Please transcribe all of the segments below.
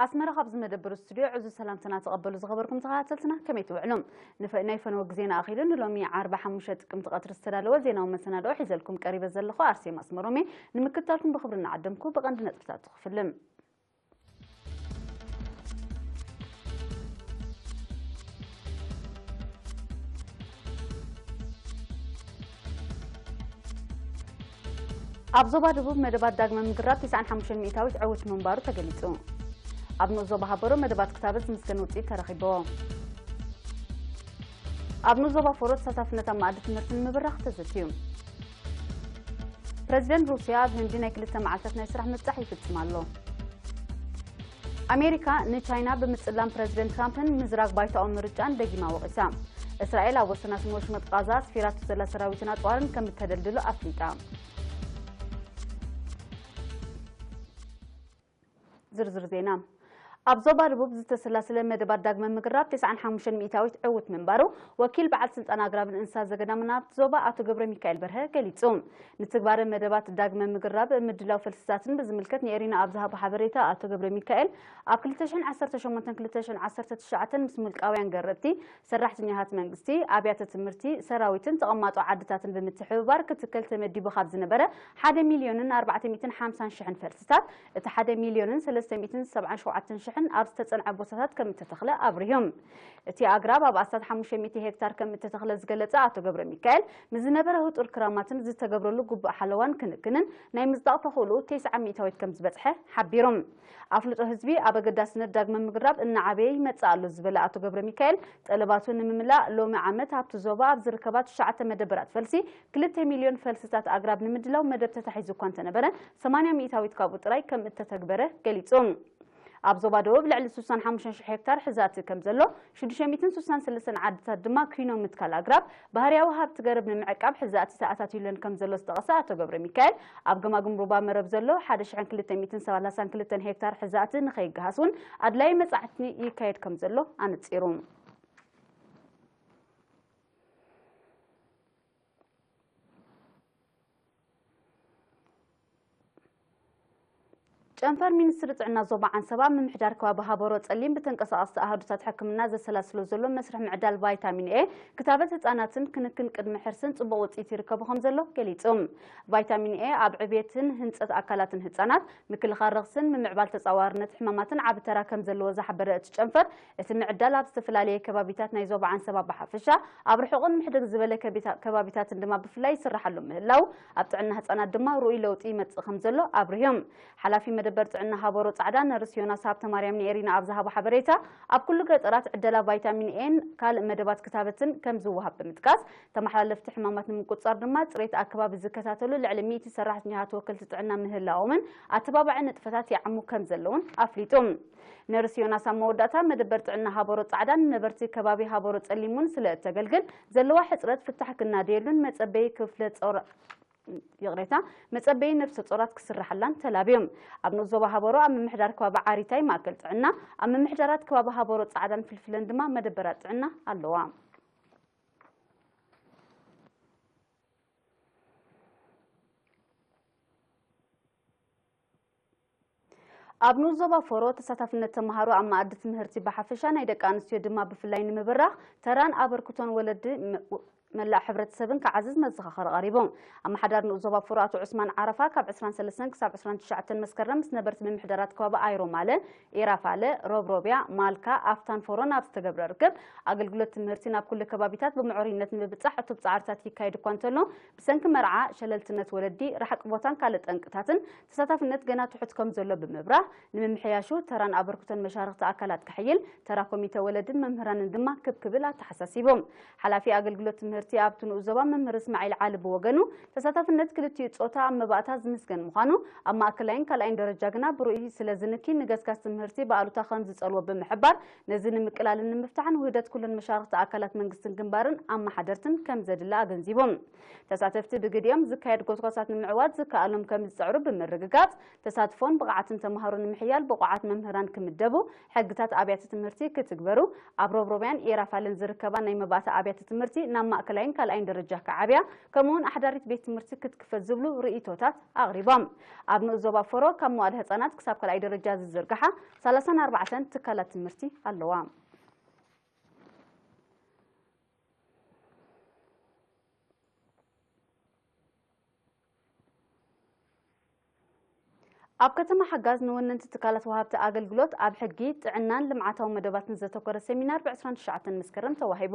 ኣስመራ ካብ ዝመደበሩ ስቱድዮ ዕዙዝ ሰላምትና ተቐበሉ ዝኸበርኩም ተኸታተልትና፣ ከመይ ትውዕሉ? ንፈ-፣ ናይ ፈነወ ግዜና ኣኺሉ ንሎሚ ዓርቢ ሓሙሽተ ጥቅምቲ ቀትሪ ዝተዳለወ ዜናዊ መሰናድኦ ሒዘልኩም ቀሪበ ዘለኹ ኣርሴማ ኣስመሮም እየ። ንምክትታልኩም ብኽብሪ እናዓደምኩ ብቐንዲ ነጥብታቱ ክፍልም። ኣብ ዞባ ደቡብ መደባት ዳግመ ምግራብ ተስዓን ሓሙሽተን ሚእታዊት ዕውት ምንባሩ ተገሊጹ። ኣብ ንኡስ ዞባ ሃበሮ መደባት ክታበት ዝምስገን ውጽኢት ተረኺብዎ። ኣብ ንኡስ ዞባ ፎሮ ተሳታፍነት ኣብ መኣዲ ትምህርቲ ንምብራኽ ተዘትዩ። ፕረዚደንት ሩስያ ኣብ ህንዲ ናይ ክልተ መዓልታት ናይ ስራሕ ምብጻሕ ይፍጽም ኣሎ። ኣሜሪካ ንቻይና ብምጽላም ፕረዚደንት ትራምፕን ምዝራግ ባይታኦም ምርጫን ደጊማ ወቒሳ። እስራኤል ኣብ ወሰናስን ወሽመጥ ቃዛ ኣስፊራቶ ዘላ ሰራዊትን ኣጽዋርን ከም እተደልድሎ ኣፍሊጣ። ዝርዝር ዜና። ኣብ ዞባ ደቡብ ዝተሰላሰለ መደባት ዳግመ ምግራብ ተስዓን ሓሙሽተን ሚእታዊት ዕውት ምንባሩ ወኪል በዓል ስልጣን ኣግራብን እንስሳ ዘገዳምን ኣብቲ ዞባ ኣቶ ገብረ ሚካኤል በርሀ ገሊጹ። ንትግባረ መደባት ዳግመ ምግራብ ምድላው ፈልስታትን ብዝምልከት ንኤሪና ኣብ ዝሃቦ ሓበሬታ ኣቶ ገብረ ሚካኤል ኣብ ክልተ ሽሕን ዓሰርተ ሸሞንተን ክልተ ሽሕን ዓሰርተ ትሽዓተን ምስ ምልቃውያን ገረብቲ ሰራሕተኛታት መንግስቲ፣ ኣብያተ ትምህርቲ፣ ሰራዊትን ተቐማጦ ዓድታትን ብምትሕብባር ክትከል ተመዲቡ ካብ ዝነበረ ሓደ ሚልዮንን ኣርባዕተ ሚእትን ሓምሳን ሽሕን ፈልስታት፣ እቲ ሓደ ሚልዮንን ሰለስተ ሚእትን ሰብዓን ሸውዓተን ሽሕን ኣብ ዝተጸንዐ ቦታታት ከም እተተኽለ ኣብሪሁ። እቲ ኣግራብ ኣብ ኣስታት ሓሙሽተ ሚእቲ ሄክታር ከም እተተኽለ ዝገለጸ ኣቶ ገብረ ሚካኤል፣ ምስ ዝነበረ ህጡር ክራማትን ዝተገብረሉ ግቡእ ሓለዋን ክንክንን ናይ ምጽዳቕ ተኽእሎኡ ተስዓ ሚእታዊት ከም ዝበጽሐ ሓቢሩ። ኣፍልጦ ህዝቢ ኣብ ኣገዳስነት ዳግመ ምግራብ እናዓበየ ይመጽእ ኣሎ ዝበለ ኣቶ ገብረ ሚካኤል፣ ጠለባቱ ንምምላእ ሎሚ ዓመት ኣብቲ ዞባ ኣብ ዝርከባ ትሽዓተ መደበራት ፈልሲ ክልተ ሚልዮን ፈልስታት ኣግራብ ንምድላው መደብ ተታሒዙ እኳ እንተነበረ፣ ሰማንያ ሚእታዊት ካብኡ ጥራይ ከም እተተግበረ ገሊጹ። ኣብ ዞባ ደቡብ ልዕሊ ስሳን ሓሙሽተን ሽሕ ሄክታር ሕዛእቲ ከም ዘሎ፣ ሽዱሽተ ሚእትን ስሳን ሰለስተን ዓድታት ድማ ኪኖ ምትካል ኣግራብ፣ ባህርያዊ ሃብቲ ገረብ ንምዕቃብ ሕዛእቲ ተኣታትዩለን ከም ዘሎ ዝጠቐሰ ኣቶ ገብረ ሚካኤል፣ ኣብ ገማግም ሩባ መረብ ዘሎ ሓደ ሽሕን ክልተ ሚእትን ሰላሳን ክልተን ሄክታር ሕዛእቲ ንኸይገሃስ እውን ኣድላዪ መጻሕቲ ይካየድ ከም ዘሎ ኣነጺሩ። ጨንፈር ሚኒስትሪ ጥዕና ዞባ ዓንሰባ ምምሕዳር ከባቢ ሃበሮ ጸሊም ብተንቀሳቐስቲ ኣሃዱታት ሕክምና ዘሰላስሎ ዘሎ መስርሕ ምዕዳል ቫይታሚን ኤ ክታበት ህጻናትን ክንክን ቅድመ ሕርስን ጽቡቕ ውጽኢት ይርከቦ ከም ዘሎ ገሊጹ። ቫይታሚን ኤ ኣብ ዕብየትን ህንጸት ኣካላትን ህጻናት፣ ምክልኻል ረኽስን ምምዕባል ተጻዋርነት ሕማማትን ዓቢ ተራ ከም ዘለዎ ዝሓበረ እቲ ጨንፈር፣ እቲ ምዕዳል ኣብ ዝተፈላለየ ከባቢታት ናይ ዞባ ዓንሰባ ብሓፈሻ፣ ኣብ ርሑቕን ምሕድግ ዝበለ ከቢታ-፣ ከባቢታትን ድማ ብፍላይ ይስራሓሉ ምህላው፣ ኣብ ጥዕና ህጻናት ድማ ርኡይ ለውጢ ይመጽእ ከም ዘሎ ኣብሪሆም። ሓላፊ መደበር ጥዕና ሃበሮ ጻዕዳ ነርስ ዮናስ ሃብተማርያም ንኤሪና ኣብ ዝሃቦ ሓበሬታ፣ ኣብ ኩሉ ገጠራት ዕደላ ቫይታሚን ኤን ካልእ መደባት ክታበትን ከም ዝወሃብ ብምጥቃስ፣ ተመሓላለፍቲ ሕማማት ንምቁጽጻር ድማ ጽሬት ኣከባቢ ዝከታተሉ ልዕሊ ሚእቲ ሰራሕተኛታት ወከልቲ ጥዕና ምህላዎምን ኣተባባዒ ንጥፈታት ይዓሙ ከም ዘለውን ኣፍሊጡ። ነርስ ዮናስ ኣብ መወዳእታ፣ መደበር ጥዕና ሃበሮ ጻዕዳን ነበርቲ ከባቢ ሃበሮ ጸሊሙን ስለ እተገልግል ዘለዋ ሕጽረት ፍታሕ ክናደየሉን መጸበዪ ክፍለ ጾር-፣ ይቕሬታ፣ መጸበዪ ነፍሰ ጾራት ክስራሓላን ተላብዮም። ኣብ ንኡስ ዞባ ሃበሮ ኣብ ምምሕዳር ከባቢ ዓሪታይ ማእከል ጥዕና፣ ኣብ ምምሕዳራት ከባቢ ሃበሮ ጻዕዳን ፍልፍለን ድማ መደበራት ጥዕና ኣለዋ። ኣብ ንኡስ ዞባ ፎሮ ተሳታፍነት ተምሃሮ ኣብ መኣዲ ትምህርቲ ብሓፈሻ ናይ ደቂ ኣንስትዮ ድማ ብፍላይ ንምብራኽ ተራን ኣበርክቶን ወለዲ መ-፣ መላእ ሕብረተሰብን ክዓዝዝ መዘኻኸሪ ቀሪቡ። ኣመሓዳሪ ንኡስ ዞባ ፎሮ ኣቶ ዑስማን ዓረፋ ካብ ዕስራን ሰለስተን ክሳብ ዕስራን ትሽዓተን መስከረም ምስ ነበርቲ ምምሕዳራት ከባቢ ኣይሮማለ፣ ኤራፋለ፣ ሮብሮብያ፣ ማልካ፣ ኣፍታን ፎሮን ኣብ ዝተገብረ ርክብ፣ ኣገልግሎት ትምህርቲ ናብ ኩሉ ከባቢታት ብምዕሩይነት ንምብጻሕ ዕቱብ ጻዕርታት ይካየድ እኳ እንተሎ፣ ብሰንኪ መርዓ፣ ሸለልትነት ወለዲ፣ ርሕቂ ቦታን ካልእ ጠንቅታትን ተሳታፍነት ገና ትሑት ከም ዘሎ ብምብራህ፣ ንምምሕያሹ ተራን ኣበርክቶን መሻርኽቲ ኣካላት ክሕይል፣ ተራ ኮሚተ ወለድን መምህራንን ድማ ክብ ክብል ኣተሓሳሲቡ። ሓላፊ ኣገልግሎት ትምህርቲ ኣብቲ ንኡስ ዞባ መምህር እስማዒል ዓሊ ብወገኑ፣ ተሳታፍነት ክልቲኡ ጾታ ኣብ መባእታ ዝምስገን ምዃኑ፣ ኣብ ማእከላይን ካልኣይን ደረጃ ግና ብርኡይ ስለ ዝንኪ፣ ንገስጋስ ትምህርቲ ብኣሉታ ከም ዝጸልዎ ብምሕባር፣ ነዚ ንምቅላልን ንምፍታሕን ውህደት ኩለን መሻርኽቲ ኣካላት መንግስትን ግንባርን ኣመሓደርትን ከም ዘድሊ ኣገንዚቡ። ተሳተፍቲ ብግዲኦም ዝካየድ ጎስጓሳት ንምዕዋት ዝከኣሎም ከም ዝጽዕሩ ብምርግጋጽ፣ ተሳትፎን ብቕዓትን ተምሃሮ ንምሕያል ብቑዓት መምህራን ክምደቡ፣ ሕግታት ኣብያተ ትምህርቲ ክትግበሩ፣ ኣብ ሮብሮብያን ኤራፋልን ዝርከባ ናይ መባእታ ኣብያተ ትምህርቲ ናብ ማእከል ላይን ካልኣይን ደረጃ ክዓብያ፣ ከምኡውን ኣሕዳሪት ቤት ትምህርቲ ክትክፈት ዝብሉ ርእይቶታት ኣቕሪቦም። ኣብ ንኡስ ዞባ ፎሮ ካብ መዋእለ ህጻናት ክሳብ ካልኣይ ደረጃ ዝዝርግሓ ሰላሳን ኣርባዕተን ትካላት ትምህርቲ ኣለዋ። ኣብ ከተማ ሓጋዝ ንወነንቲ ትካላት ወሃብቲ ኣገልግሎት ኣብ ሕጊ፣ ጥዕናን ልምዓታዊ መደባትን ዘተኮረ ሰሚናር ብ ዕስራን ትሽዓተን መስከረም ተዋሂቡ።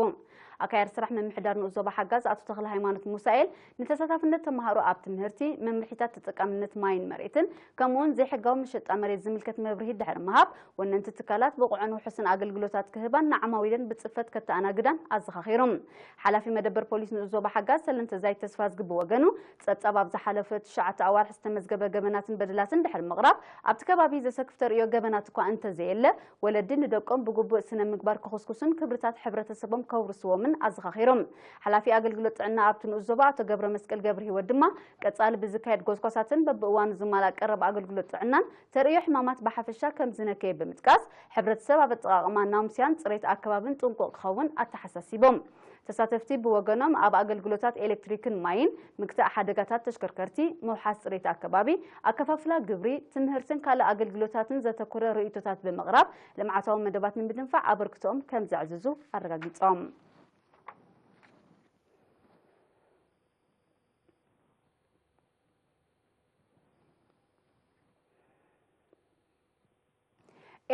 ኣካያዲ ስራሕ ምምሕዳር ንኡስ ዞባ ሓጋዝ ኣቶ ተኽለ ሃይማኖት ሙሳኤል ንተሳታፍነት ተምሃሮ ኣብ ትምህርቲ፣ መምርሒታት ተጠቃምነት ማይን መሬትን፣ ከምኡውን ዘይሕጋዊ መሸጣ መሬት ዝምልከት መብርሂ ድሕሪ ምሃብ፣ ወነንቲ ትካላት ብቑዕን ውሑስን ኣገልግሎታት ክህባን ንዓማዊለን ብጽፈት ከተኣናግዳን ኣዘኻኺሩ። ሓላፊ መደበር ፖሊስ ንኡስ ዞባ ሓጋዝ ሰለንተ ዛይ ተስፋዝጊ ብወገኑ፣ ጸብጻብ ኣብ ዝሓለፈ ትሽዓተ ኣዋርሕ ዝተመዝገበ ገበናትን በደላትን ድሕሪ ምቕራብ፣ ኣብቲ ከባቢ ዘሰክፍ ተርእዮ ገበናት እኳ እንተዘየለ፣ ወለዲ ንደቆም ብግቡእ ስነ ምግባር ክኹስኩሱን ክብርታት ሕብረተሰቦም ከውርስዎምን ኣዘኻኺሩ። ሓላፊ ኣገልግሎት ጥዕና ኣብቲ ንኡስ ዞባ ኣቶ ገብረ መስቀል ገብረ ህይወት ድማ፣ ቀጻሊ ብዝካየድ ጎስጓሳትን በብእዋኑ ዝማላእ ቀረብ ኣገልግሎት ጥዕናን ተርእዮ ሕማማት ብሓፈሻ ከም ዝነከየ ብምጥቃስ፣ ሕብረተሰብ ኣብ ኣጠቓቕማ ናሙስያን ጽሬት ኣከባብን ጥንቁቕ ክኸውን ኣተሓሳሲቦም። ተሳተፍቲ ብወገኖም፣ ኣብ ኣገልግሎታት ኤሌክትሪክን ማይን፣ ምግታእ ሓደጋታት ተሽከርከርቲ፣ ምውሓስ ጽሬት ኣከባቢ፣ ኣከፋፍላ ግብሪ፣ ትምህርትን ካልእ ኣገልግሎታትን ዘተኮረ ርእይቶታት ብምቕራብ፣ ልምዓታዊ መደባት ንምድንፋዕ ኣበርክቶኦም ከም ዘዕዝዙ ኣረጋጊጾም።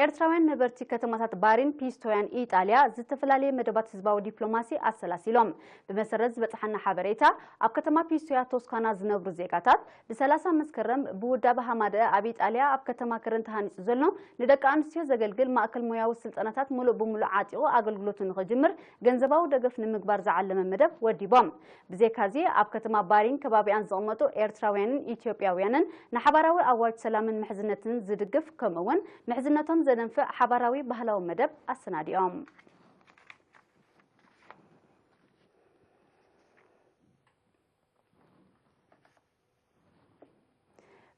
ኤርትራውያን ነበርቲ ከተማታት ባሪን ፒስቶያን ኢጣልያ ዝተፈላለየ መደባት ህዝባዊ ዲፕሎማሲ ኣሰላሲሎም። ብመሰረት ዝበጽሓና ሓበሬታ፣ ኣብ ከተማ ፒስቶያ ቶስካና ዝነብሩ ዜጋታት፣ ብ ሰላሳ መስከረም ብውዳበ ሃማደአ ኣብ ኢጣልያ ኣብ ከተማ ከረን ተሃኒጹ ዘሎ ንደቂ ኣንስትዮ ዘገልግል ማእከል ሞያዊ ስልጠናታት ምሉእ ብምሉእ ዓጢቑ ኣገልግሎቱ ንኽጅምር ገንዘባዊ ደገፍ ንምግባር ዝዓለመ መደብ ወዲቦም። ብዘይካዚ፣ ኣብ ከተማ ባሪን ከባቢኣን ዝቕመጡ ኤርትራውያንን ኢትዮጵያውያንን ንሓባራዊ ኣዋጅ ሰላምን ምሕዝነትን ዝድግፍ፣ ከምኡ'ውን ምሕዝነቶም ዘደንፍዕ ሓባራዊ ባህላዊ መደብ ኣሰናዲኦም።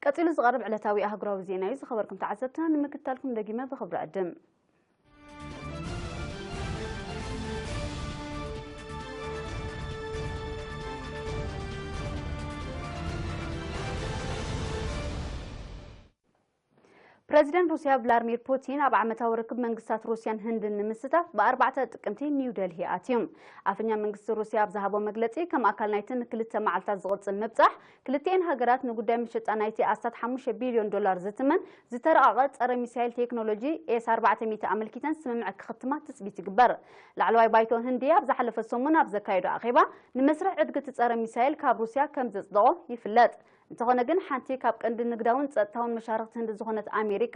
ቀጺሉ ዝቐርብ ዕለታዊ ኣህጉራዊ ዜና እዩ። ዝኸበርኩም ተዓዘብትና፣ ንምክትታልኩም ደጊመ ብኽብሪ ዕድም። ፕረዚደንት ሩስያ ቭላድሚር ፑቲን ኣብ ዓመታዊ ርክብ መንግስታት ሩስያን ህንድን ንምስታፍ ብ ኣርባዕተ ጥቅምቲ ኒው ደልሂ ኣትዩ። ኣፈኛ መንግስቲ ሩስያ ኣብ ዝሃቦ መግለጺ፣ ከም ኣካል ናይቲ ንክልተ መዓልታት ዝቕጽል ምብጻሕ፣ ክልቲኤን ሃገራት ንጉዳይ ምሽጣ ናይቲ ኣስታት ሓሙሽተ ቢልዮን ዶላር ዝትመን ዝተረቐቐ ጸረ ሚሳይል ቴክኖሎጂ ኤስ ኣርባዕተ ሚእቲ ኣመልኪተን ስምምዕ ክኽትማ ትጽቢት ይግበር። ላዕለዋይ ባይቶ ህንዲ ኣብ ዝሓለፈ ሰሙን ኣብ ዘካየዶ ኣኼባ፣ ንመስርሕ ዕድጊ እቲ ጸረ ሚሳይል ካብ ሩስያ ከም ዘጽደቖ ይፍለጥ። እንተኾነ ግን፣ ሓንቲ ካብ ቀንዲ ንግዳውን ጸጥታውን መሻርኽቲ ህንዲ ዝኾነት ኣሜሪካ፣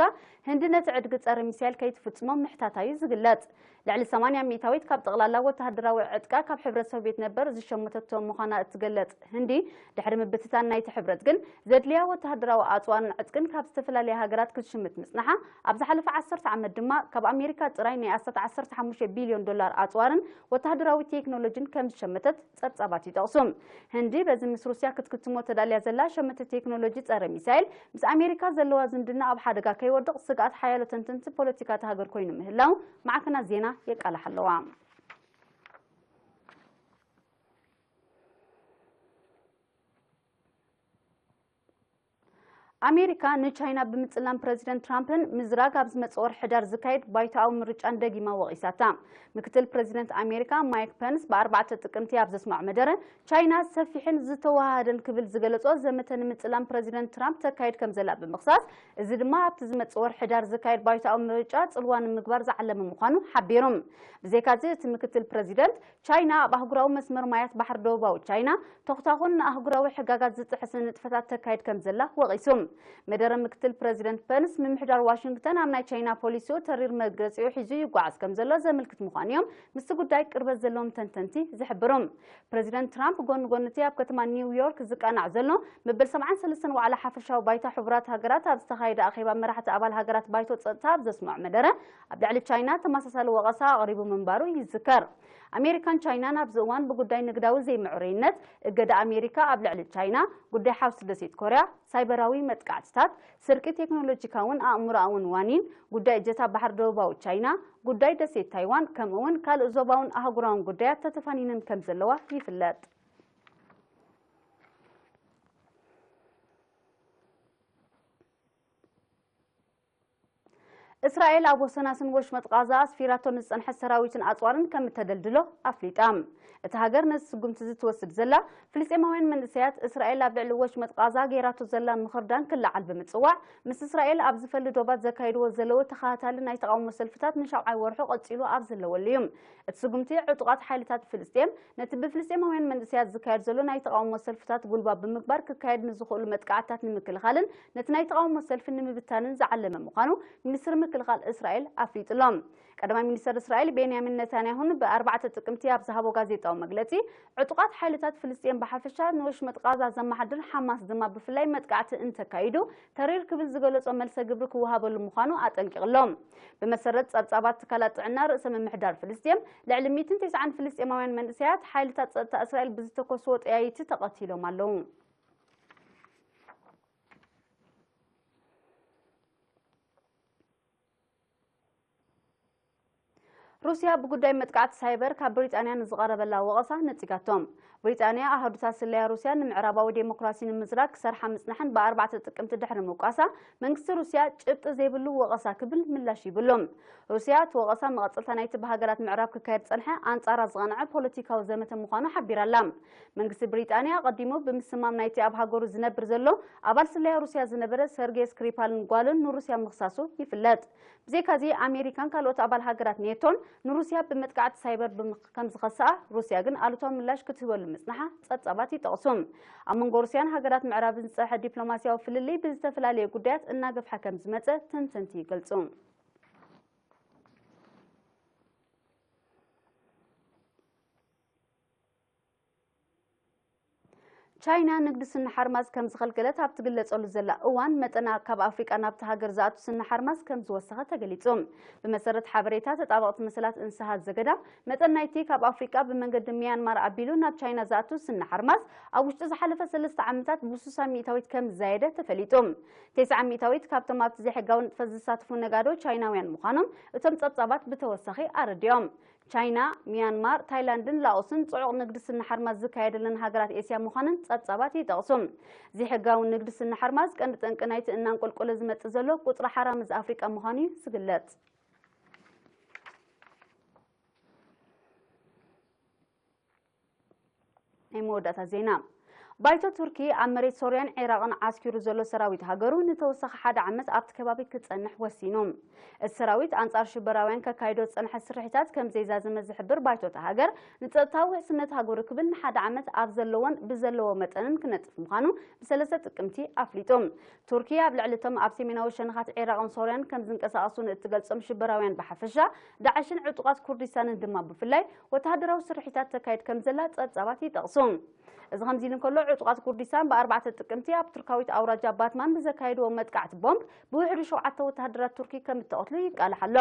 ህንዲ ነቲ ዕድጊ ጸረ ሚሳይል ከይትፍጽሞ ምሕታታ እዩ ዝግለጽ። ልዕሊ ሰማንያ ሚእታዊት ካብ ጠቕላላ ወተሃደራዊ ዕጥቃ ካብ ሕብረት ሶቪየት ነበር ዝሸመተቶ ምዃና እትገለጽ ህንዲ፣ ድሕሪ ምብትታን ናይቲ ሕብረት ግን፣ ዘድልያ ወተሃደራዊ ኣጽዋርን ዕጥቅን ካብ ዝተፈላለያ ሃገራት ክትሽምት ምጽናሓ፣ ኣብ ዝሓለፈ ዓሰርተ ዓመት ድማ ካብ ኣሜሪካ ጥራይ ናይ ኣስታት ዓሰርተ ሓሙሽተ ቢልዮን ዶላር ኣጽዋርን ወተሃደራዊ ቴክኖሎጂን ከም ዝሸመተት ጸብጻባት ይጠቕሱ። ህንዲ በዚ ምስ ሩስያ ክትክትሞ ተዳልያ ዘላ ሸመተ ቴክኖሎጂ ጸረ ሚሳይል፣ ምስ ኣሜሪካ ዘለዋ ዝምድና ኣብ ሓደጋ ከይወድቕ ስግኣት ሓያሎ ተንተንቲ ፖለቲካ እታ ሃገር ኮይኑ ምህላው ማዕከናት ዜና የቃልሓ ኣለዋ። ኣሜሪካ ንቻይና ብምጽላም ፕረዚደንት ትራምፕን ምዝራግ ኣብ ዝመጽእ ወርሒ ሕዳር ዝካየድ ባይቶኣዊ ምርጫን ደጊማ ወቒሳታ። ምክትል ፕረዚደንት ኣሜሪካ ማይክ ፐንስ ብኣርባዕተ ጥቅምቲ ኣብ ዘስምዖ መደረ፣ ቻይና ሰፊሕን ዝተወሃሃደን ክብል ዝገለጾ ዘመተ ንምጽላም ፕረዚደንት ትራምፕ ተካይድ ከም ዘላ ብምኽሳስ፣ እዚ ድማ ኣብቲ ዝመጽእ ወርሒ ሕዳር ዝካየድ ባይቶኣዊ ምርጫ ጽልዋ ንምግባር ዝዓለመ ምዃኑ ሓቢሩ። ብዘይካዚ፣ እቲ ምክትል ፕረዚደንት፣ ቻይና ኣብ ኣህጉራዊ መስመር ማያት ባሕሪ ደቡባዊ ቻይና ተኹታኹን ንኣህጉራዊ ሕጋጋት ዝጥሕስን ንጥፈታት ተካይድ ከም ዘላ ወቒሱ። መደረ ምክትል ፕረዚደንት ፐንስ፣ ምምሕዳር ዋሽንግተን ኣብ ናይ ቻይና ፖሊሲኡ ተሪር መግለጺኡ ሒዙ ይጓዓዝ ከም ዘሎ ዘመልክት ምዃኑ እዮም ምስቲ ጉዳይ ቅርበት ዘለዎም ተንተንቲ ዝሕብሩ። ፕረዚደንት ትራምፕ ጎኒ ጎኒ እቲ ኣብ ከተማ ኒውዮርክ ዝቃናዕ ዘሎ መበል ሰብዓን ሰለስተን ዋዕላ ሓፈሻዊ ባይታ ሕቡራት ሃገራት ኣብ ዝተኻየደ ኣኼባ መራሕቲ ኣባል ሃገራት ባይቶ ጸጥታ ኣብ ዘስምዖ መደረ፣ ኣብ ልዕሊ ቻይና ተመሳሳሊ ወቐሳ ኣቕሪቡ ምንባሩ ይዝከር። ኣሜሪካን ቻይናን ኣብዚ እዋን ብጉዳይ ንግዳዊ ዘይምዕሩይነት፣ እገዳ ኣሜሪካ ኣብ ልዕሊ ቻይና፣ ጉዳይ ሓውሲ ደሴት ኮርያ፣ ሳይበራዊ መጥቃዕትታት፣ ስርቂ ቴክኖሎጂካውን ኣእምሮኣውን ዋኒን፣ ጉዳይ እጀታ ባሕሪ ደቡባዊ ቻይና፣ ጉዳይ ደሴት ታይዋን፣ ከምኡውን ካልእ ዞባውን ኣህጉራውን ጉዳያት ተተፋኒነን ከም ዘለዋ ይፍለጥ። እስራኤል ኣብ ወሰናስን ወሽመጥ ቃዛ ኣስፊራቶ ንዝጸንሐት ሰራዊትን ኣጽዋርን ከም እተደልድሎ ኣፍሊጣ። እታ ሃገር ነዚ ስጉምቲ እዚ ትወስድ ዘላ፣ ፍልስጤማውያን መንእሰያት እስራኤል ኣብ ልዕሊ ወሽመጥ ቃዛ ገይራቶ ዘላ ምኽርዳን ክለዓል ብምጽዋዕ፣ ምስ እስራኤል ኣብ ዝፈሊ ዶባት ዘካይድዎ ዘለዉ ተኸታታሊ ናይ ተቓውሞ ሰልፍታት ንሻብዓይ ወርሑ ቀጺሉ ኣብ ዘለወሉ እዩ። እቲ ስጉምቲ ዕጡቓት ሓይልታት ፍልስጤም ነቲ ብፍልስጤማውያን መንእሰያት ዝካየድ ዘሎ ናይ ተቓውሞ ሰልፍታት ጉልባብ ብምግባር ክካየድ ንዝኽእሉ መጥቃዕትታት ንምክልኻልን ነቲ ናይ ተቓውሞ ሰልፊ ንምብታንን ዝዓለመ ምዃኑ ሚኒስትሪ ምክልኻል እስራኤል ኣፍሊጡ ኣሎ። ቀዳማይ ሚኒስተር እስራኤል ቤንያሚን ነታንያሁን ብኣርባዕተ ጥቅምቲ ኣብ ዝሃቦ ጋዜጣዊ መግለጺ፣ ዕጡቓት ሓይልታት ፍልስጤም ብሓፈሻ ንወሽመጥ ቃዛ ዘመሓድር ሓማስ ድማ ብፍላይ መጥቃዕቲ እንተካይዱ ተሪር ክብል ዝገለጾ መልሰ ግብሪ ክወሃበሉ ምዃኑ ኣጠንቂቑ ኣሎ። ብመሰረት ጸብጻባት ትካላት ጥዕና ርእሰ ምምሕዳር ፍልስጤም፣ ልዕሊ ሚእትን ተስዓን ፍልስጤማውያን መንእሰያት ሓይልታት ጸጥታ እስራኤል ብዝተኮስዎ ጠያይቲ ተቐቲሎም ኣለዉ። ሩስያ ብጉዳይ መጥቃዕቲ ሳይበር ካብ ብሪጣንያ ንዝቐረበላ ወቐሳ ነጺጋቶም። ብሪጣንያ ኣሃዱታት ስለያ ሩስያ ንምዕራባዊ ዴሞክራሲ ንምዝራግ ክሰርሓ ምጽናሐን ብኣርባዕተ ጥቅምቲ ድሕሪ ምውቃሳ፣ መንግስቲ ሩስያ ጭብጢ ዘይብሉ ወቐሳ ክብል ምላሽ ይብሉ። ሩስያ እቲ ወቐሳ መቐጸልታ ናይቲ ብሃገራት ምዕራብ ክካየድ ዝጸንሐ ኣንጻራ ዝቐንዐ ፖለቲካዊ ዘመተ ምዃኑ ሓቢራላ። መንግስቲ ብሪጣንያ ኣቐዲሙ ብምስማም ናይቲ ኣብ ሃገሩ ዝነብር ዘሎ ኣባል ስለያ ሩስያ ዝነበረ ሰርጌ ስክሪፓልን ጓሉን ንሩስያ ምኽሳሱ ይፍለጥ። ብዘይካዚ ኣሜሪካን ካልኦት ኣባል ሃገራት ኔቶን ንሩስያ ብመጥቃዕቲ ሳይበር ብምኽ-፣ ከም ዝኸስኣ፣ ሩስያ ግን ኣሉታዊ ምላሽ ክትህበሉ ምጽናሓ ጸብጻባት ይጠቕሱ። ኣብ መንጎ ሩስያን ሃገራት ምዕራብን ዝጸንሐ ዲፕሎማስያዊ ፍልልይ ብዝተፈላለየ ጉዳያት እናገፍሐ ከም ዝመጸ ተንተንቲ ይገልጹ። ቻይና ንግዲ ስኒ ሓርማዝ ከም ዝኸልከለት ኣብ ትግለጸሉ ዘላ እዋን፣ መጠና ካብ ኣፍሪቃ ናብቲ ሃገር ዝኣቱ ስኒ ሓርማዝ ከም ዝወሰኸ ተገሊጹ። ብመሰረት ሓበሬታ ተጣበቕቲ መሰላት እንስሳት ዘገዳም፣ መጠን ናይቲ ካብ ኣፍሪቃ ብመንገዲ ሚያንማር ኣቢሉ ናብ ቻይና ዝኣቱ ስኒ ሓርማዝ ኣብ ውሽጢ ዝሓለፈ ሰለስተ ዓመታት ብስሳ ሚእታዊት ከም ዝዛየደ ተፈሊጡ። ተስዓ ሚእታዊት ካብቶም ኣብቲ ዘይሕጋዊ ንጥፈት ዝሳተፉ ነጋዶ ቻይናውያን ምዃኖም እቶም ጸብጻባት ብተወሳኺ ኣረዲኦም። ቻይና፣ ሚያንማር፣ ታይላንድን ላኦስን ጽዑቕ ንግዲ ስኒ ሓርማዝ ዝካየደለን ሃገራት ኤስያ ምዃነን ጸብጻባት ይጠቕሱ። ዘይሕጋዊ ንግዲ ስኒ ሓርማዝ ቀንዲ ጠንቂ ናይቲ እናንቆልቆለ ዝመጽእ ዘሎ ቁጽሪ ሓራምዝ ኣፍሪቃ ምዃኑ እዩ ዝግለጽ። ናይ መወዳእታ ዜና። ባይቶ ቱርኪ ኣብ መሬት ሶርያን ዒራቕን ዓስኪሩ ዘሎ ሰራዊት ሃገሩ ንተወሳኺ ሓደ ዓመት ኣብቲ ከባቢ ክጸንሕ ወሲኑ። እቲ ሰራዊት ኣንጻር ሽበራውያን ከካይዶ ዝጸንሐ ስርሒታት ከም ዘይዛዘመ ዝሕብር ባይቶ እታ ሃገር፣ ንጸጥታዊ ውሕስነት ሃገሩ ክብል ንሓደ ዓመት ኣብ ዘለዎን ብዘለዎ መጠንን ክነጥፍ ምዃኑ ብሰለስተ ጥቅምቲ ኣፍሊጡ። ቱርኪ ኣብ ልዕሊ እቶም ኣብ ሰሜናዊ ሸነኻት ዒራቕን ሶርያን ከም ዝንቀሳቐሱ ንእትገልጾም ሽበራውያን ብሓፈሻ፣ ዳዕሽን ዕጡቓት ኩርዲስታንን ድማ ብፍላይ ወተሃደራዊ ስርሒታት ተካይድ ከም ዘላ ጸብጻባት ይጠቕሱ። እዚ ከምዚ ኢሉ እንከሎ፣ ዕጡቓት ኩርዲስታን ብኣርባዕተ ጥቅምቲ ኣብ ቱርካዊት ኣውራጃ ባትማን ብዘካየድዎ መጥቃዕቲ ቦምብ ብውሕዱ ሸውዓተ ወተሃደራት ቱርኪ ከም እተቐትሉ ይቃላሕ ኣሎ።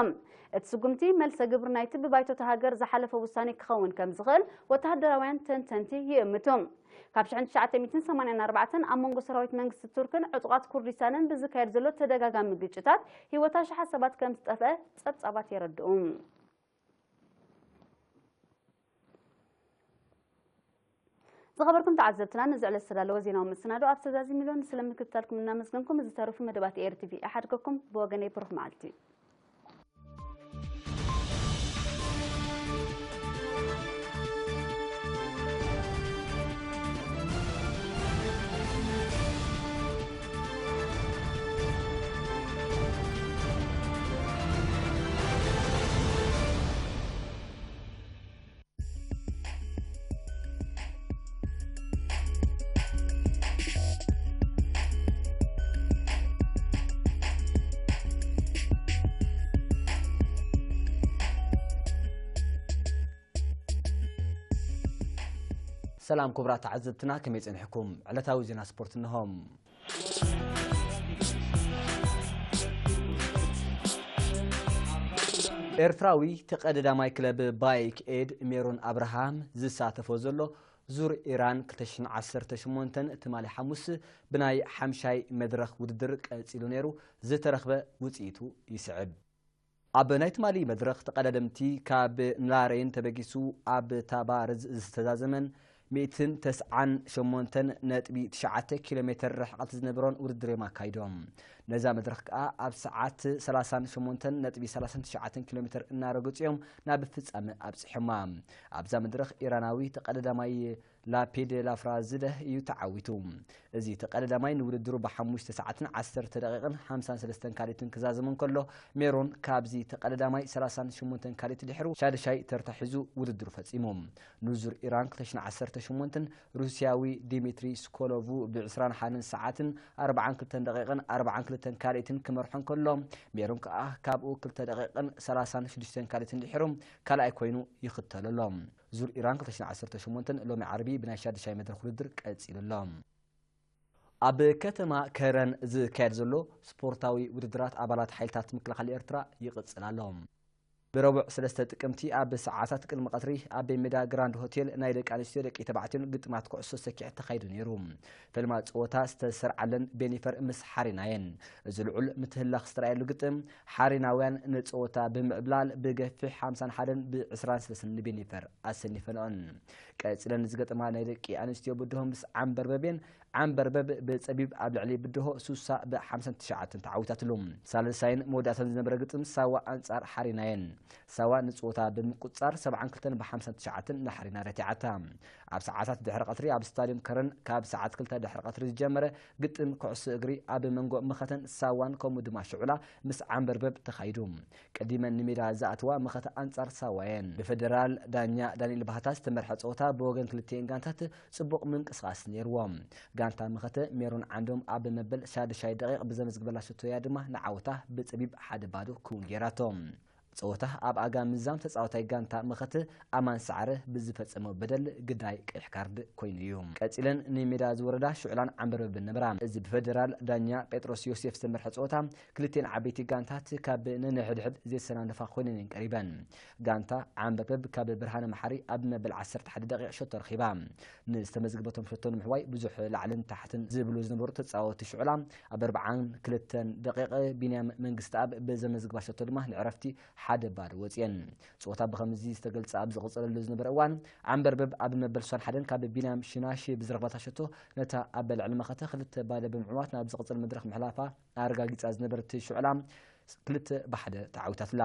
እቲ ስጉምቲ መልሰ ግብሪ ናይቲ ብባይቶ እታ ሃገር ዝሓለፈ ውሳኔ ክኸውን ከም ዝኽእል ወተሃደራውያን ተንተንቲ ይእምቱ። ካብ ሽሕን ትሽዓተ ሚእትን ሰማንያን ኣርባዕተን ኣብ መንጎ ሰራዊት መንግስቲ ቱርክን ዕጡቓት ኩርዲስታንን ብዝካየድ ዘሎ ተደጋጋሚ ግጭታት ህይወት ኣሽሓት ሰባት ከም ዝጠፍአ ጸብጻባት የረድኡ። ዝኸበርኩም ተዓዘብትና፣ ነዚ ዕለት ዝተዳለወ ዜናዊ መሰናዶ ኣብ ተዛዚሙ ኣሎ። ስለምክትታልኩም እናመስገንኩም፣ ዝተረፉ መደባት ኤር ቲቪ ይሓድገኩም። ብወገነይ ብሩኽ መዓልቲ። ሰላም ክቡራት ተዓዘብትና፣ ከመይ ጸኒሕኩም? ዕለታዊ ዜና ስፖርት እንሆ። ኤርትራዊ ተቐዳዳማይ ክለብ ባይክ ኤድ ሜሮን ኣብርሃም ዝሳተፎ ዘሎ ዙር ኢራን ክልተ ሽሕን ዓሰርተ ሸሞንተን ትማሊ ሓሙስ ብናይ ሓምሻይ መድረኽ ውድድር ቀጺሉ ነይሩ። ዝተረኽበ ውጽኢቱ ይስዕብ። ኣብ ናይ ትማሊ መድረኽ ተቐዳደምቲ ካብ ንላሬን ተበጊሱ ኣብ ታባርዝ ዝተዛዘመን ሚእትን ተስዓን ሸሞንተን ነጥቢ ትሽዓተ ኪሎ ሜትር ርሕቐት ዝነበሮን ውድድር እዮም ኣካይዶም። ነዛ መድረኽ ከኣ ኣብ ሰዓት ሰላሳን ሸሞንተን ነጥቢ ሰላሳን ትሽዓተን ኪሎ ሜትር እናረገጹ እዮም ናብ ፍጻመ ኣብጺሖማ። ኣብዛ መድረኽ ኢራናዊ ተቐዳዳማይ ላፒድ ላፍራዝደህ እዩ ተዓዊቱ። እዚ ተቐዳዳማይ ንውድድሩ ብሓሙሽተ ሰዓትን ዓሰርተ ደቂቕን ሓምሳን ሰለስተን ካልኢትን ክዛዘም እንከሎ፣ ሜሮን ካብዚ ተቐዳዳማይ ሰላሳን ሸሞንተን ካልኢት ድሕሩ ሻድሻይ ተርታ ሒዙ ውድድሩ ፈጺሙ። ንዙር ኢራን ክልተ ሽሕን ዓሰርተ ሸሞንተን ሩስያዊ ዲሚትሪ ስኮሎቭ ብዕስራን ሓደን ሰዓትን ኣርባዓን ክልተን ደቂቕን ኣርባዓን ክልተን ካልኢትን ክመርሖ እንከሎ፣ ሜሮን ከኣ ካብኡ ክልተ ደቂቕን ሰላሳን ሽዱሽተን ካልኢትን ድሒሩ ካልኣይ ኮይኑ ይኽተሎ ኣሎ። ዙር ኢራን ክልተ ሽሕን ዓሰርተ ሸሞንተን ሎሚ ዓርቢ ብናይ ሻድሻይ መድረኽ ውድድር ቀጺሉ ኣሎ። ኣብ ከተማ ከረን ዝካየድ ዘሎ ስፖርታዊ ውድድራት ኣባላት ሓይልታት ምክልኻል ኤርትራ ይቕጽል ኣሎ። ብረቡዕ ሰለስተ ጥቅምቲ ኣብ ሰዓታት ቅድሚ ቀትሪ ኣብ ሜዳ ግራንድ ሆቴል ናይ ደቂ ኣንስትዮ ደቂ ተባዕትዮን ግጥማት ኩዕሶ ሰኪዐት ተኻይዱ ነይሩ። ፈልማ ጸወታ ዝተሰርዓለን ቤኒፈር ምስ ሓሪናየን። እዚ ልዑል ምትህላኽ ዝተራእየሉ ግጥም ሓሪናውያን ንጸወታ ብምዕብላል ብገፊሕ ሓምሳን ሓደን ብ ዕስራን ሰለስተን ንቤኒፈር ኣሰኒፈንኦን። ቀጺለን ዝገጠማ ናይ ደቂ ኣንስትዮ ብድሆ ምስ ዓምበርበብ እየን። ዓምበርበብ ብጸቢብ ኣብ ልዕሊ ብድሆ ሱሳ ብ ሓምሳን ትሽዓተን ተዓዊታትሉ። ሳልሳይን መወዳእታን ዝነበረ ግጥም ሳዋ ኣንጻር ሓሪናየን። ሳዋ ንጸወታ ብምቁጽጻር ሰብዓን ክልተን ብ ሓምሳን ትሽዓተን ንሓሪና ረቲዓታ። ኣብ ሰዓታት ድሕሪ ቀትሪ ኣብ ስታድዮም ከረን ካብ ሰዓት ክልተ ድሕሪ ቀትሪ ዝጀመረ ግጥም ኩዕሶ እግሪ ኣብ መንጎ መኸተን ሳዋን ከምኡ ድማ ሽዑላ ምስ ዓምበርበብ ተኻይዱ። ቀዲመን ንሜዳ ዝኣትዋ መኸተ ኣንጻር ሳዋ እየን። ብፈደራል ዳኛ ዳንኤል ባህታ ዝተመርሐ ጸወታ ብወገን ክልቲኤን ጋንታት ጽቡቕ ምንቅስቓስ ነይርዎ። ጋንታ መኸተ ሜሮን ዓንዶም ኣብ መበል ሻድሻይ ደቂቕ ብዘመዝግበላ ሸቶ እያ ድማ ንዓወታ ብጸቢብ ሓደ ባዶ ክውን ገይራቶ። ጸወታ ኣብ ኣጋ ምዛም ተጻዋታይ ጋንታ መኸተ ኣማን ሰዓረ ብዝፈጸሞ በደል ግዳይ ቀይሕ ካርድ ኮይኑ እዩ። ቀጺለን ንሜዳ ዝወረዳ ሽዑላን ዓምበርበብን ነበራ። እዚ ብፈደራል ዳኛ ጴጥሮስ ዮሴፍ ዝተመርሐ ጸወታ ክልቲኤን ዓበይቲ ጋንታት ካብ ነንሕድሕድ ዘይሰናነፋ ኮይነን እየን ቀሪበን። ጋንታ ዓምበርበብ ካብ ብርሃነ መሓሪ ኣብ መበል ዓሰርተ ሓደ ደቂቕ ሸቶ ረኺባ። ንዝተመዝግበቶም ሸቶ ንምሕዋይ ብዙሕ ላዕልን ታሕትን ዝብሉ ዝነበሩ ተጻወትቲ ሽዑላ ኣብ ኣርብዓን ክልተን ደቂቕ ቢንያም መንግስትኣብ ብዘመዝግባ ሸቶ ድማ ንዕረፍቲ ሓደ ባዶ ወጽየን። ጸወታ ብኸምዚ ዝተገልጸ ኣብ ዝቕጸለሉ ዝነበረ እዋን ዓምበርበብ ኣብ መበል ሱሳን ሓደን ካብ ቢንያም ሽናሽ ብዝረኽባታ ሸቶ ነታ ኣብ ልዕሊ መኸተ ክልተ ባዶ ብምዕዋት ናብ ዝቕጽል መድረኽ ምሕላፋ ኣረጋጊጻ ዝነበረት ሽዑላ ክልተ ብሓደ ተዓዊታትላ።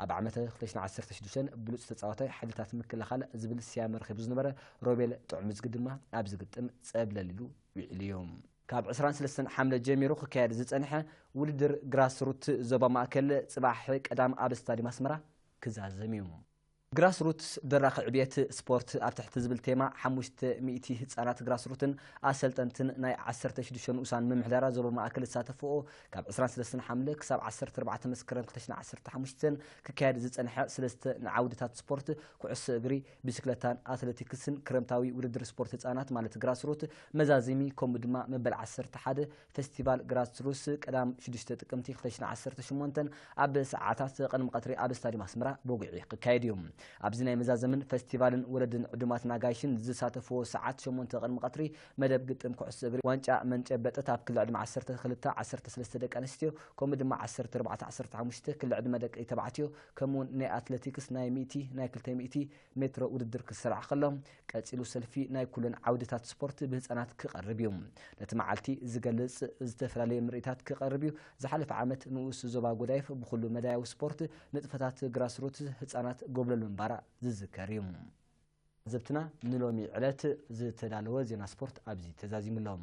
ኣብ ዓመተ ክልተ ሽሕን ዓሰርተ ሽዱሽተን ብሉጽ ተጻዋታይ ሓይልታት ምክልኻል ዝብል ስያመ ረኺቡ ዝነበረ ሮቤል ጥዑምዝጊ ድማ ኣብዚ ግጥም ጸብለል ኢሉ ውዒሉ እዩ። ካብ ዕስራን ሰለስተን ሓምለ ጀሚሩ ክካየድ ዝጸንሐ ውድድር ግራስሩት ዞባ ማእከል ጽባሕ ቀዳም ኣብ ስታድዮም ኣስመራ ክዛዘም እዩ። ግራስሩትስ ደራኺ ዕብየት ስፖርት ኣብ ትሕቲ ዝብል ቴማ ሓሙሽተ ሚእቲ ህጻናት ግራስሩትን ኣሰልጠንትን ናይ ዓሰርተ ሽዱሽተ ንኡሳን ምምሕዳራት ዞባ ማእከል ዝሳተፍኦ ካብ ዕስራን ሰለስተን ሓምለ ክሳብ ዓሰርተ ኣርባዕተ መስከረም ክልተ ሽሕን ዓሰርተ ሓሙሽተን ክካየድ ዝጸንሐ ሰለስተ ንዓውድታት ስፖርት ኩዕሶ እግሪ፣ ብሽክለታን ኣትሌቲክስን ክረምታዊ ውድድር ስፖርት ህጻናት ማለት ግራስሩት መዛዚሚ ከምኡ ድማ መበል ዓሰርተ ሓደ ፈስቲቫል ግራስሩትስ ቀዳም ሽዱሽተ ጥቅምቲ ክልተ ሽሕን ዓሰርተ ሸሞንተን ኣብ ሰዓታት ቅድሚ ቀትሪ ኣብ ስታድዮም ኣስመራ ብጉዒ ክካየድ እዩ። ኣብዚ ናይ መዛዘምን ፈስቲቫልን ወለድን ዕዱማትን ኣጋይሽን ዝሳተፍዎ ሰዓት ሸሞንተ ቅድሚ ቀትሪ መደብ ግጥም ኩዕሶ እግሪ ዋንጫ መንጨበጠት ኣብ ክሊ ዕድመ ዓሰርተ ክልተ ዓሰርተ ሰለስተ ደቂ ኣንስትዮ ከምኡ ድማ ዓሰርተ ኣርባዕተ ዓሰርተ ሓሙሽተ ክሊ ዕድመ ደቂ ተባዕትዮ ከምኡውን ናይ ኣትሌቲክስ ናይ ሚእቲ ናይ ክልተ ሚእቲ ሜትሮ ውድድር ክስራዕ ከሎ ቀጺሉ ሰልፊ ናይ ኩለን ዓውድታት ስፖርት ብህጻናት ክቐርብ እዩ። ነቲ መዓልቲ ዝገልጽ ዝተፈላለየ ምርኢታት ክቐርብ እዩ። ዝሓለፈ ዓመት ንኡስ ዞባ ጎዳይፍ ብኹሉ መዳያዊ ስፖርት ንጥፈታት ግራስሩት ህጻናት ጎብለል ምንባራ ዝዝከር እዩ። ዘብትና ንሎሚ ዕለት ዝተዳለወ ዜና ስፖርት ኣብዚ ተዛዚሙ ኣሎ።